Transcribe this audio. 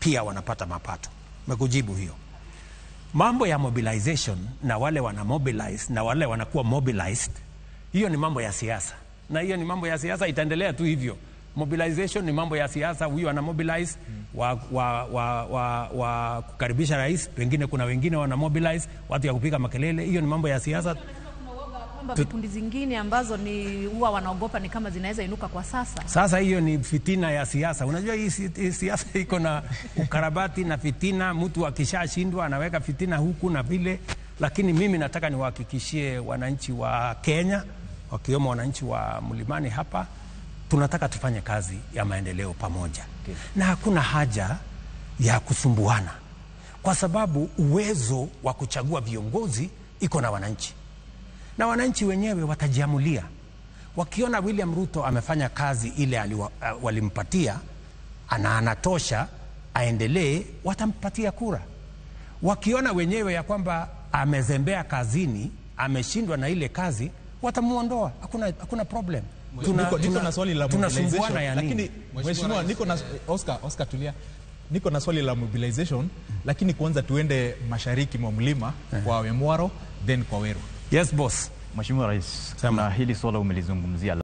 pia wanapata mapato. Nimekujibu hiyo. Mambo ya mobilization na wale wana mobilize na wale wanakuwa mobilized, hiyo ni mambo ya siasa, na hiyo ni mambo ya siasa, itaendelea tu hivyo. Mobilization ni mambo ya siasa, huyu ana mobilize wa kukaribisha rais, pengine kuna wengine wana mobilize watu ya kupiga makelele. Hiyo ni mambo ya siasa. Kwamba vikundi zingine ambazo ni huwa wanaogopa ni kama zinaweza inuka kwa sasa. Sasa hiyo ni fitina ya siasa. Unajua hii siasa iko na ukarabati na fitina. Mtu akishashindwa anaweka fitina huku na vile, lakini mimi nataka niwahakikishie wananchi wa Kenya, wakiwemo wananchi wa Mlimani hapa, tunataka tufanye kazi ya maendeleo pamoja. Okay. Na hakuna haja ya kusumbuana, kwa sababu uwezo wa kuchagua viongozi iko na wananchi, na wananchi wenyewe watajiamulia. Wakiona William Ruto amefanya kazi ile walimpatia na anatosha, aendelee, watampatia kura. Wakiona wenyewe ya kwamba amezembea kazini, ameshindwa na ile kazi, watamuondoa. Hakuna problem. Niko na swali la mobilization, lakini mheshimiwa, niko na Oscar tulia. Niko na swali la mobilization, lakini kwanza tuende mashariki mwa mlima kwa Wemwaro then kwa Weru. Yes boss. Mheshimiwa Rais, na hili swala umelizungumzia